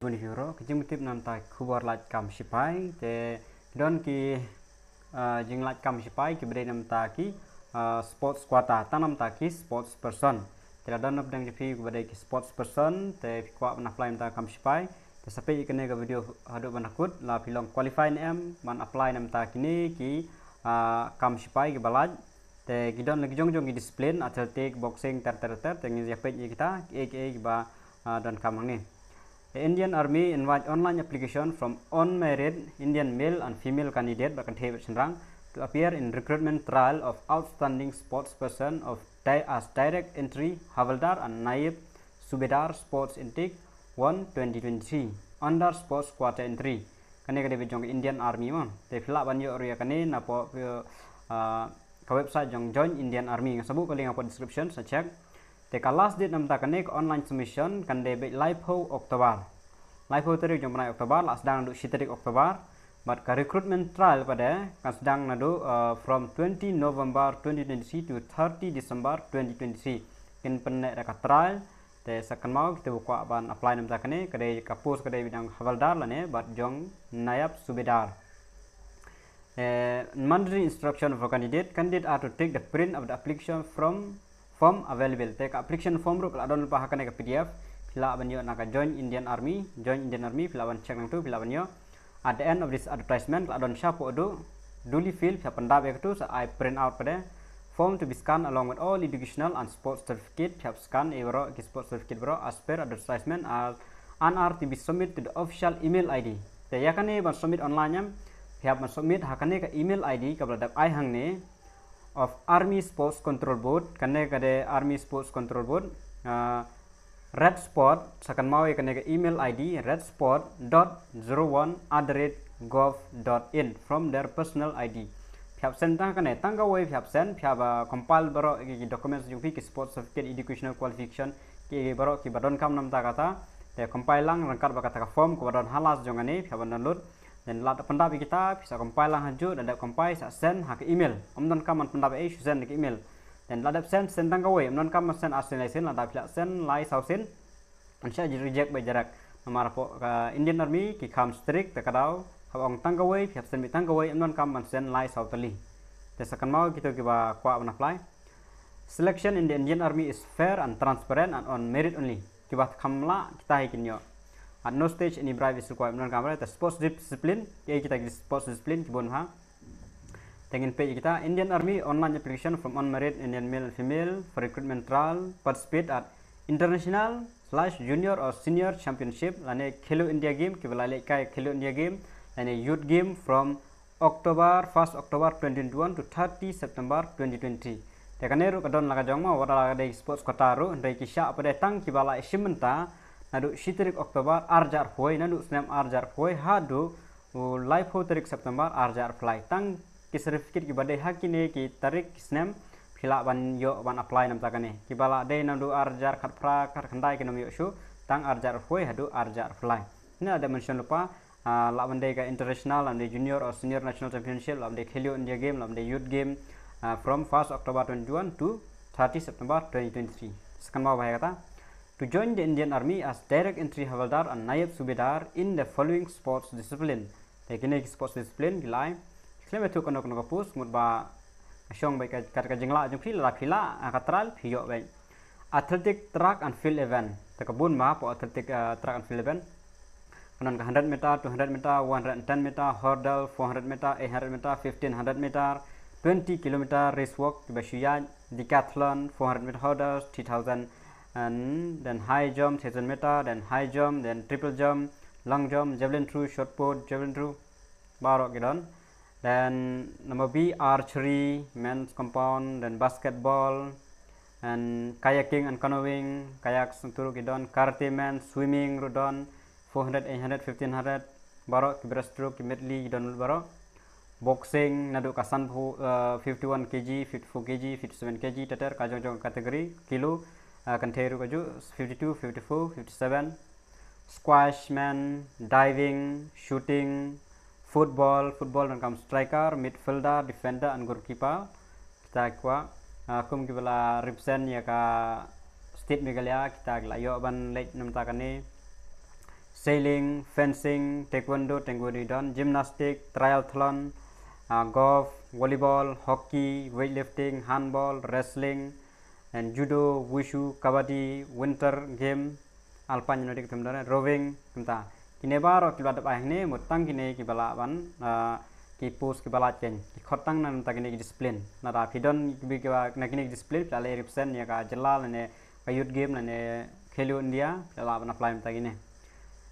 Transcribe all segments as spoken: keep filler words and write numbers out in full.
Bun hi ro, ka jingmut tip namta ki khubor lait kam sipai, te don ki, ah, jinglait kam sipai, ki ba dei namta ki, ah, sports quota, tang namta ki sports person. Te la don nop dang phi ki ba dei ki sports person, te phi kwah ban apply namta kam sipai. Te sa peit ïa kane ka video haduh ban kut, la phi long qualify ne em, ban apply namta kine ki, ah, kam sipai ki ba lait. Te ki don la ki jong jong ki discipline, athletic, boxing, ter ter ter, te ngin ïa peit ïa kita, ki ei ki ei ki ba, ah, don kam hangne. The Indian Army invite online application from unmarried Indian male and female candidate, ba kynthei bad shynrang, to appear in recruitment trial of outstanding sports person of di-, as direct entry Havildar and Naib Subedar sports intake one twenty twenty-three under sports quota entry. Kane ka dei ba jong ka Indian Army mo. Te phi lah ban ïoh ruh ïa kane napoh, ah, ka website jong Join Indian Army. Nga sa buh ka link hapoh description, sa check. Te ka last date namta kane ka online submission kan dei beit laiphew October. Laiphew tarik jong u bnai October, la sdang naduh shi tarik October. Bad ka recruitment trial pat kan sdang naduh, uh, from twenty November twenty twenty-three to thirty December twenty twenty-three. Kin pynneh da ka trial. Te sa kynmaw kita ba kwah ban apply namta kane, ka dei ka post ka dei beit dang Havildar lane bad jong Naib Subedar. Eh, mandatory instruction for candidate. Candidate are to take the print of the application from form available. Te ka application form ruh ka la don lypa ha kane ka P D F. Phi lah ban ïoh na ka Join Indian Army, Join Indian Army, phi lah ban check nangtu, phi lah ban ïoh. At the end of this advertisement, ka la don shapoh duh, duly filled, phi hap pyndap ïa katu, sa ai print out pat. Form to be scanned along with all educational and sports certificate, phi hap scan ïa baroh ki sports certificate baroh as per advertisement, as and are to be submit to the official email I D. Te ïa kane ban submit online em, phi hap ban submit ha kane ka email I D kaba la dep ai hangne, of Army Sports Control Board, kane ka dei Army Sports Control Board, ah, Red Spot, sa kynmaw ïa kane ka email I D, red spot dot zero one at the rate gov dot in from their personal I D. Phi hap send tang kane, tang kawei phi hap send, phi hap, ah, compile baroh ki, ki documents jong phi, ki sports certificate, educational qualification, ki baroh ki ba donkam namta kata. Te compile lang ryngkat bad kata ka form kaba don ha last jong kane, phi hap ban download. Then lada pyndap ïa kita, phi sa compile lang hajuh, lada compile sa send ha ka email. Ym donkam ban pyndap ei, shu send da ka email. Then lada send, send tang kawei, ym donkam ban send arsien laisien, lada phi la send lai saw sien, yn shah reject beit direct. Namar hapoh ka Indian Army ki kham strict, te ka daw hap ong tang kawei, phi hap send beit tang kawei, ym donkam ban send lai saw tylli. Te sa kynmaw kito kiba kwah ban apply. Selection in the Indian Army is fair and transparent and on merit only. Kiba kham lah kita hi kin ïoh. At no stage any bribe is required. Ym donkam re, te sports discipline, ki ei kita ki sports discipline ki bun ha. Te ngin peit ïa kita, Indian Army online application from unmarried Indian male and female for recruitment trial, participate at international slash junior or senior championship, lane Khelo India Game, kiba la lehkai Khelo India Game, lane Youth Game from October, first October twenty twenty-one to thirty September twenty twenty. Te kane ruh ka don la ka jong mo, wat la ka dei sports quota ruh, hynrei ki shah pat tang kiba la shim bynta naduh shi tarik October ar hajar arphew, naduh snem ar hajar arphew haduh u laiphew tarik September ar hajar arphew lai. Tang ki certificate kiba dei ha kine ki tarik ki snem phi lah ban ïoh ban apply namta kane. Kiba la dei naduh ar hajar khatphra khatkhyndai kin ym ïoh shuh, tang ar hajar arphew haduh ar hajar arphew lai. Kine la dep mention lypa, ah, lah ban dei ka international, lah ban dei junior or senior national championship, lah ban dei Khelo India Game, lah ban dei youth game, ah, from first October twenty twenty-one to thirty September twenty twenty-three. Sa kynmaw bha ïa kata. To join the Indian Army as direct entry Havildar and Naib Subedar in the following sports discipline. Te kine ki sports discipline ki lai. Khlem ïathuh kano kano ka post, mut ba ka shong beit ka, ka, ka jinglah jong phi, lada phi lah, ah, ka trial phi ïoh beit. Athletic track and field event. Te ka bun bha hapoh athletic, ah, track and field event. Ka don ka hundred meter, two hundred meter, one hundred and ten meter, hurdle, four hundred meter, eight hundred meter, fifteen hundred meter, twenty kilometer race walk, kiba shu ïaid, decathlon, four hundred meter hurdles, three thousand, and then high jump, three thousand meter, then high jump, then triple jump, long jump, javelin throw, shot put, javelin throw, baroh ki don. Then number B, archery, men's compound, then basketball, and kayaking and canoeing, kayak, senturu ki don, karate, men's swimming ruh don, four hundred, eight hundred, fifteen hundred, baroh ki breaststroke, ki medley ki don baroh. Boxing, naduh ka san, uh, fifty-one K G, fifty-four K G, fifty-seven K G, ter ter ka jong jong category, kilo, uh, kynthei ruh kajuh, fifty-two, fifty-four, fifty-seven. Squash, men, diving, shooting, football, football donkam striker, midfielder, defender and goalkeeper. Kita kwah, ah, kum kiba la represent ïa ka state Meghalaya, kita ki la ïoh ban leit namta kane. sailing, fencing, taekwondo, taekwondo don, gymnastic, triathlon, uh, golf, volleyball, hockey, weightlifting, handball, wrestling, and judo, wushu, kabaddi, winter game, alpine, Nordic, rowing, kumta. Kine baroh kiba dep ai hangne, mut tang kine kiba lah ban, uh, ki post kiba lah ken. Ki khot tang na mynta kine ki discipline. Lada phi don kiba, kiba na kine ki discipline, phi lah leh represent ïa ka jylla lane ka youth game lane Khelo India, phi lah ban apply mynta kine.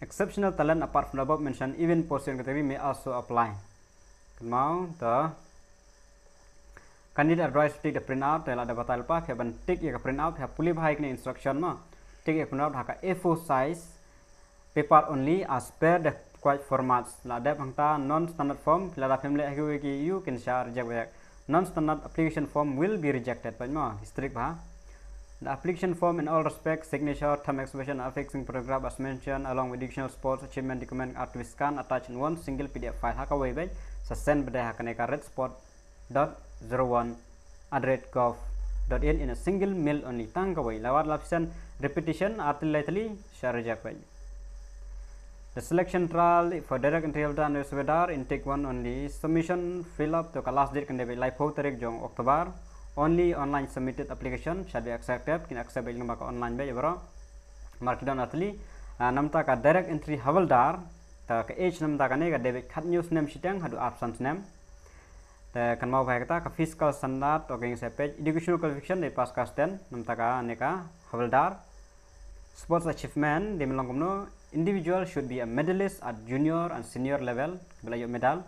Exceptional talent apart from the above mentioned, even posted category may also apply. Kynmaw, the candidate are advised to take the printout, te lada batai lypa, phi hap ban tick ïa ka printout, phi hap pule bha ïa kine instruction mo. Tick ïa ka printout ha ka A four size, paper only, as per the required formats. La dep hangta non standard form, lada phim leh ha kiwei ki ïoh kin sa reject back. Non standard application form will be rejected, peit mo, strict bha. The application form in all respects, signature, thumb expression, affixing photograph as mentioned, along with additional sports achievement document are to be scanned, attached in one single P D F file. Ha kawei beit, sa send beit ha kane ka red spot dot zero one at the rate gov dot in in a single mail only. Tang kawei, lada la send repetition, ar tylli lai tylli, sa reject beit. The selection trial for direct entry held under Subehdar in take one only. Submission fill up to ka last date kan dei beit laiphew tarik jong October. Only online submitted application shall be accepted. Kin accept beit lyngba ka online beit baroh. Namar ki don ar tylli. Ah, namta ka direct entry Havildar, ta ka age namta kane ka dei beit khathynñiew snem shiteng haduh arphew san snem. Te kynmaw bha ïa kata, ka physical standard, okay, ngin sa peit. Educational qualification dei pass class ten, namta kane ka Havildar. Sports achievement, dei ban long kumno, individual should be a medalist at junior and senior level, kiba la ïoh medal,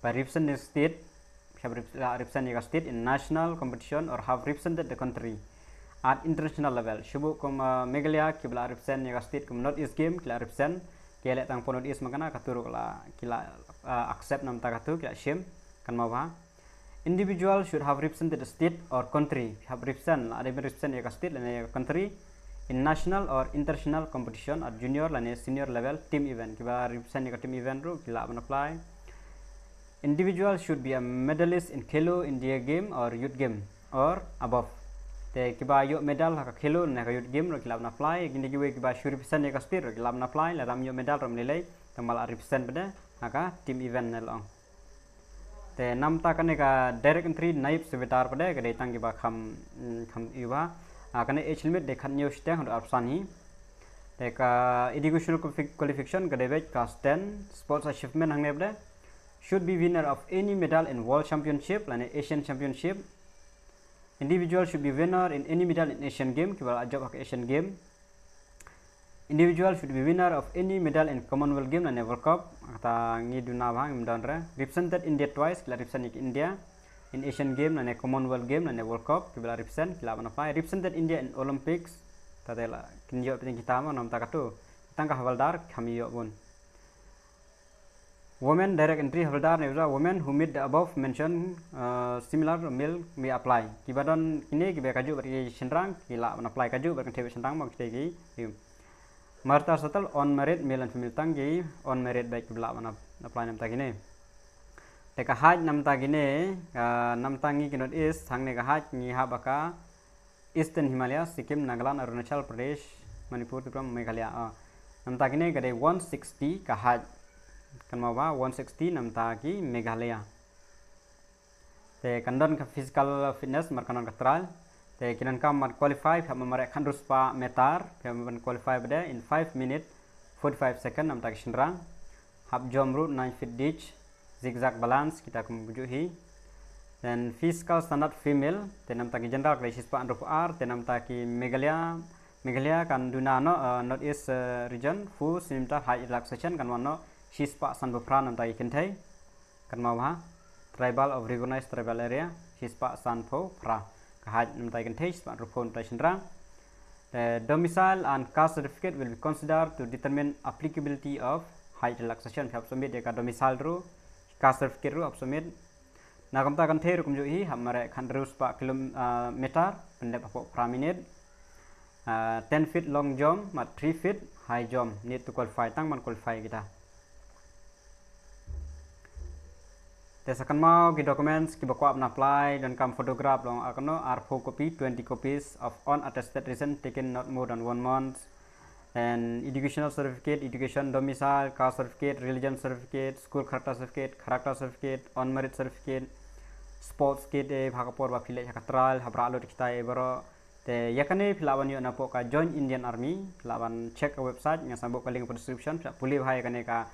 by representing state, phi hap rep-, la represent ïa ka state in national competition or have represented the country at international level. Shu buh kum, uh, Meghalaya, kiba la represent ïa ka state kum North East Game, ki la represent, ki leh tang pynban North East, man kane katu ruh la, ki la, uh, accept namta katu, ki la shim, kynmaw bha. Individual should have represented the state or country. Phi hap represent, la dei ban represent ïa ka state lane ïa ka country in national or international competition at junior lane senior level team event. Kiba represent ïa ka team event ruh ki lah ban apply. Individual should be a medalist in Khelo India Game or Youth Game or above. Te kiba ïoh medal ha ka Khelo ne ka Youth Game ruh ki lah ban apply. Kine kiwei kiba shu represent ïa ka state ruh ki lah ban apply. Lada ym ïoh medal ruh ym lei lei, tang ba la represent pat de ha ka team event ne long. Te namta kane ka direct entry Nayab Subedar pat de ka dei tang kiba kham, mm, kham ïoh bha. Ah, kane age limit dei khathynñiew shiteng haduh arphew san hi. Te ka educational qualifi-, qualification ka dei beit class ten, sports achievement hangne pat de. Should be winner of any medal in World Championship lane Asian Championship. Individual should be winner in any medal in Asian Game, kiba la jop ha ka Asian Game. Individual should be winner of any medal in Commonwealth Game lane World Cup. Kata ngi duna bha, ngim don re. Represented India twice, ki la represent ïa ka India in Asian Game lane Commonwealth Game lane World Cup, kiba la represent, ki lah ban apply. Represented India in Olympics, ta te la kin ïoh pynjah kita mo namta katu. Tang ka Havildar kham ïoh bun. Women direct entry Havildar ne uja, women who meet the above mentioned, uh, similar male may apply. Kiba don kine kiba kajuh bad ki shynrang ki lah ban apply, kajuh bad kynthei bad shynrang mo kine ki. Marital status unmarried, male and female tang ki unmarried bad kiba lah ban ap-, apply namta kine. Te ka height namta kine, uh, namta ngi ki North East hangne ka height ngi hap ba ka Eastern Himalayas, Sikkim, Nagaland, Arunachal Pradesh, Manipur, Tripura, Meghalaya. Ah, namta kine ka dei one sixty ka height. Kynmaw ba one sixty namta ki Meghalaya. Te kan don ka physical fitness, namar kan don ka trial. Te ki donkam ban qualify, phi hap ban mareh khathynriew spah meter, phi hap ban qualify pat de in five minute, forty-five second, namta ki shynrang. Hap jump rope, nine feet ditch, zigzag balance, kita kum kajuh hi. Then physical standard female, te namta ki general ka dei shispah hynriewphew ar, te namta ki Meghalaya, Meghalaya kan duna noh, uh, North East, uh, region, phew centimeter height relaxation kan wan noh, shispah sanphew phra namta ki kynthei. Kynmaw bha, tribal of recognized tribal area, shispah sanphew phra. Ka height namta ki kynthei, shispah hynriewphew namta ki shynrang. The domicile and caste certificate will be considered to determine applicability of height relaxation. Phi hap submit ïa ka domicile ruh, caste certificate ruh hap submit. Na ka bynta ka kynthei ruh kumjuh hi, hap mareh khathynriew spah kilom-, ah, meter, pyndep hapoh phra minit. Ah, ten feet long jump, bad three feet high jump, need to qualify, tang ban qualify kita. Te sa kynmaw ki documents kiba kwah ban apply, donkam photograph long ar kano, arphew copy, twenty copies of unattested recent taken not more than one month. And educational certificate, education domicile, caste certificate, religion certificate, school character certificate, character certificate, on merit certificate, sports kit, eh, ha ka por ba phi leit ha ka trial, ha bra lut kita, eh, baroh. Te ïa kane phi lah ban ïoh napoh ka Join Indian Army, phi lah ban check ka website, nga sa buh ka link ha description, phi lah pule bha ïa kane ka,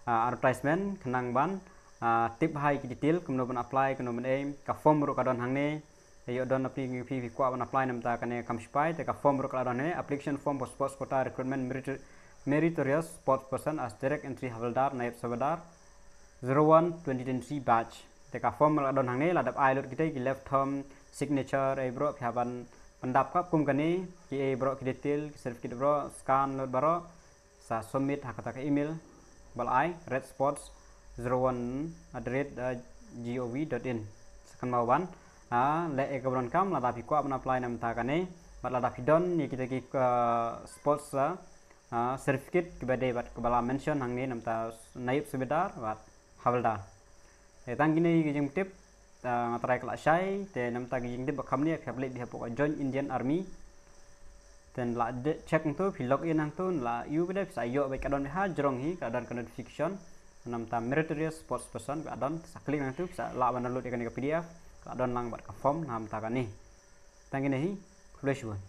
ah, advertisement, khnang ban, ah, tip bha ïa ki detail, kumno ban apply, kumno ban ei, ka form ruh ka don hangne, te ïoh don na phi, phi, phi kwah ban apply namar kane kam sipai, te ka form ruh ka la don hangne, application form for sports quota recruitment meritor-, meritorious sports person as direct entry Havildar, Nayab Subedar, zero one twenty twenty-three batch. Te ka form la don hangne, la dep ai lut kita ki left thumb signature, eh, baroh, phi hap ban pyndap kat kum kane, ki, eh, baroh ki detail, ki certificate baroh, scan lut baroh, sa submit ha kata ka email ba la ai, red sports zero one at the rate gov dot in. Sa kynmaw ban, ah, leh ïa kaba donkam, lada phi kwah ban apply namar kane, bad lada phi don ïa kita ki, ah, sports, ah, ah, certificate kiba dei bad kaba la mention hangne namar Nayab Subedar bad Havildar. Te tang kine ki jingtip, ah, nga trai ka la shai, te namar ki jingtip ba kham ne, phi hap leit beit hapoh ka Join Indian Army. Te la de-, check hangto, phi log in hangto, la ïoh beit, phi sa ïoh beit, ka don ha jrong hi, ka don ka notification. Namar meritorious sports person, ka don, sa click hangto, phi sa lah ban download ïa kane ka P D F, ka don lang bad ka form namar kane. Tang kine hi, khublei shibun.